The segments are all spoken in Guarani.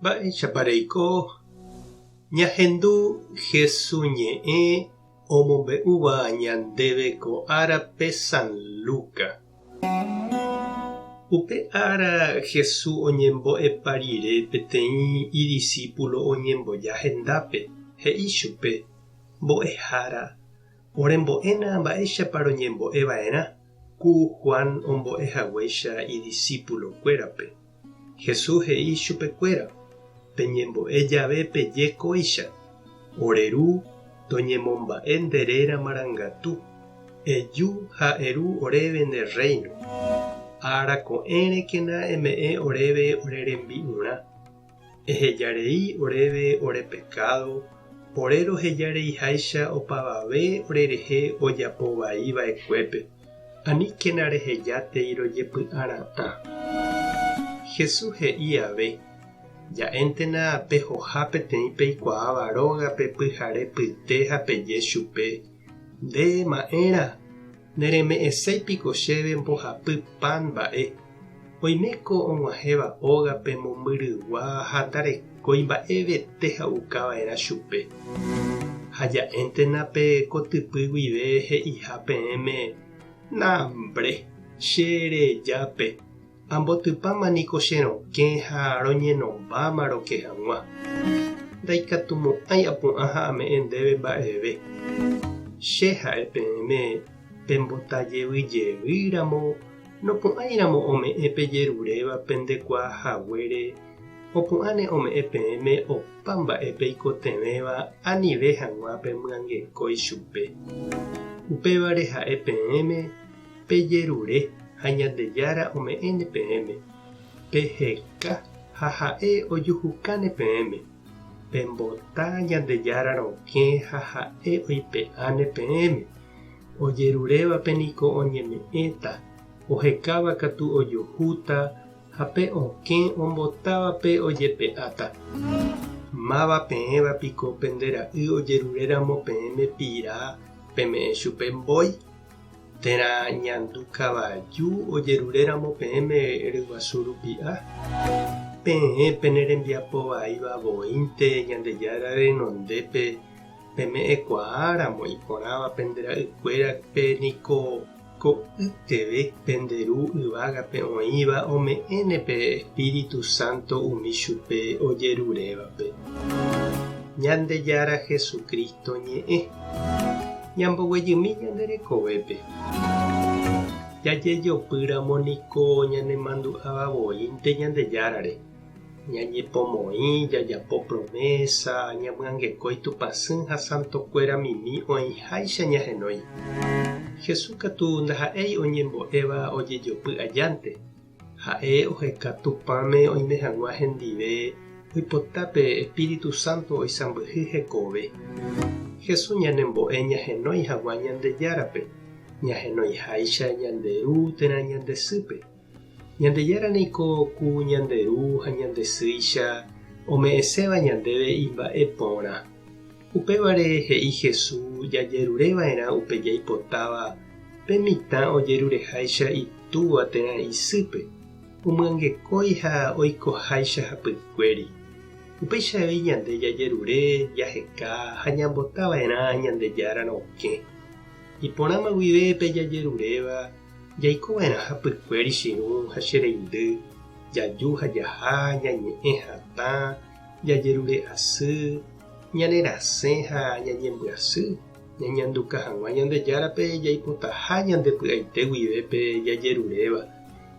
Mba'éichapa reiko ñahendu Hesu ñe'ẽ omombe'úva ñandéve ko árape San Luca? Upe ára Hesu oñembo'epa rire peteĩ idisípulo oñemboja hendápe, he'i chupe, Mbo'ehára, orembo'éna mba'éichapa roñembo'e va'erã ku Juan ombo'e haguéicha idisípulokuérape. Jesús he'i chupekuéra, Peñembo'e jave peje kóicha, Ore Ru, toñemomba'e nde réra marangatu, eju ha eru oréve nde Rréino. Ára ko'ẽrekena eme'ẽ oréve ore rembi'urã. Eheja rei oréve ore pekádo, ore roheja reiháicha opavave orerehe ojapo vai va'ekuépe. Aníkena rehejátei rojepy'ara'ã. Jesús he'i ave, Ja'éntena pehoha peteĩ peikuaáva rógape pyhare pyte ha peje chupe, Nde, ma'érã, nereme'ẽséi piko chéve mbohapy pan mba'e? Oiméko og̃uahẽva ógape mombyrygua ha ndarekói mba'evete ha'uka va'erã chupe. Ha ja'éntena pe kotypy guive he'iha peẽme, Nambre, che rejápe, ambotypáma niko che rokẽ ha roñenombáma roke hag̃ua. Ndaikatumo'ãi apu'ã ha ame'ẽ ndéve mba'eve. Che ha'e peẽme pembotajevy jevy ramo Nopu'ãiramo ome'ẽ pejeruréva pendekuaa haguére, opu'ãne ome'ẽ peẽme opa mba'e peikotevẽva anive hag̃ua pemyangekói chupe. Upévare ha'e peẽme, pejerure ha Ñandejára ome'ẽne peẽme, peheka ha ha'e ojuhukáne peẽme, pembota Ñandejára rokẽ ha ha'e oipe'áne peẽme. Ojerurévape niko oñeme'ẽta, ohekáva katu ojuhúta ha pe okẽ ombotávape ojepe'áta. Máva peẽva piko pende ra'y ojeruréramo peẽme pira peme'ẽ chupe mbói? Térã ñandu kavaju ojeruréramo peẽme ryguasu rupi'a? Peẽ pene rembiapo vaíva voínte Ñandejára renondépe Peme'ẽkuaa ramo iporãva pende ra'ykuérape niko ko'ýteve pende Ru yvágape oĩva ome'ẽne pe Espíritu Santo umi chupe ojerurévape. Ñandejára Jesucristo ñe'ẽ. Ñamboguejymi ñande rekovépe. Jajejopy ramo niko ñanemandu'áva voínte Ñandejárare. Ñañepomoĩ, jajapo promésa, ñamyangekói Tupãsy ha santokuéra mimi oĩháicha ñahenói. Jesús katu ndaha'éi oñembo'éva ojejopy ajánte. Ha'e oheka Tupãme oime hag̃ua hendive oipota pe Espíritu Santo oisãmbyhy hekove. Jesús ñanembo'e ñahenói hag̃ua Ñandejárape, ñahenoiháicha ñande ru térã ñande sýpe. Ñandejára niko ku ñande ru ha ñande sýicha ome'ẽséva ñandéve imba'e porã. Upévare he'i Jesús jajerure va'erã upe jaipotáva pe mitã ojerureháicha itúva térã isýpe, omyangekói ha oikoháicha hapykuéri. Upéicha avei ñande jajerure, jaheka ha ñambota va'erã Ñandejára rokẽ. Iporãma guive pe jajeruréva Jaiko va'erã hapykuéri che irũ ha che reindy, jaju ha jaha, ñañe'ẽ hatã, jajerure asy, ñane rasẽ ha ñañembyasy, ñañanduka hag̃ua Ñandejárape jaipotaha ñande py'aite guive pe jajeruréva,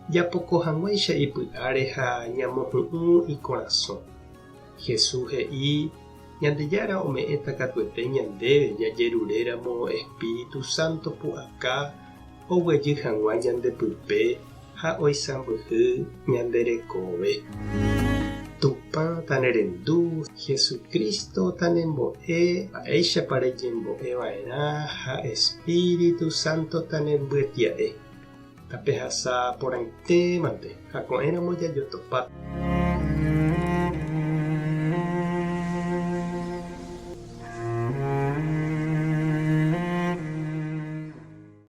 japoko hag̃uáicha ipy'áre ha ñamohu'ũ ikorasõ. Jesús he'i, Ñandejára ome'ẽta katuete ñandéve jajeruréramo espíritu sánto pu'aka oguejy hag̃ua ñande pype ha oisãmbyhy ñande rekove. Tupã tanerendu, Jesucristo tanembo'e mba'éichapa reñembo'e va'erã ha Espíritu Santo tanembyetia'e. Tapehasa porãitémante ha ko'ẽramo jajotopáta.